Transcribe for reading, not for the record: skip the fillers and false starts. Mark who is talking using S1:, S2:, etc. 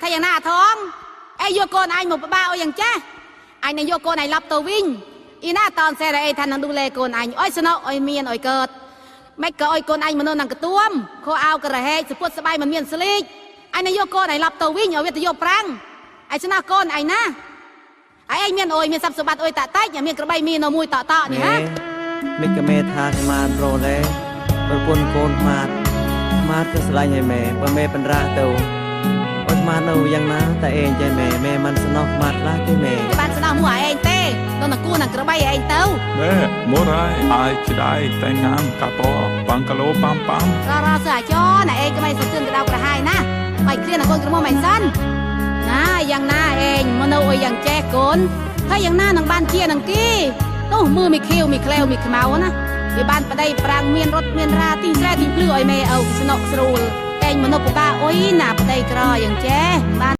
S1: ថាយ៉ាងណាអាថងឯងយកកូនឯងមកបបាអុយយ៉ាងចេះអញនឹងយកកូនឯងឡប់ទៅវិញអ៊ីណាតនសេរអីថានឹងឌូលេកូនឯងអុយស្នោអុយមានអុយកើតមិនក៏អុយកូនឯងមនុស្សនឹងកទួមខោអាវក្រហែកសពុតស្បៃមិនមានស្លីកអញនឹងយកកូនឯងឡប់ទៅវិញឲ្យវាទៅយកប្រាំងឯងស្នោកូនឯងណាឯងមានអុយមានស័ព្ទសម្បត្តិអុយតាតិចមានក្របីមាននៅមួយតតនេះហា
S2: មិកមេថាស្មានប្រឡែប្រពន្ធកូនម៉ាតម៉ាតក៏ស្លាញ់ឲ្យម៉ែបើម៉ែបណ្រាទៅអុយម៉ាតនៅយ៉ាងណាតែឯងចេះម៉ែម៉ែមិនស្នោះម៉ាតខ្លះទេម៉ែ
S1: បានស្ដោះមួយឯងទេនៅនឹងគូនឹងក្របីឯងទៅ
S3: ម៉ែមករ៉ៃអាយឆ្ដៃតែងាមកាបបាំងកាឡូប៉ាំប៉ាំ
S1: ររសើអាចណាឯងក្បីសទឿនកដៅក្រហាយណាបាយគ្លៀនកូនក្រមុំឯងសិនណាយ៉ាងណាឯងមកនៅអុយយ៉ាងចេះកូនហើយយ៉ាងណានឹងបានជានឹងគីនោះមើលមីខៀវមីក្លែវមីខ្មៅណាវាបានប្តីប្រាំងមានរត់មានរាទីស្រែទីភ្លឺឲ្យម៉ែឪស្នុកស្រួលឯងមនុស្សពិបាកអុយណាប្តីក្រយ៉ាងចេះបាន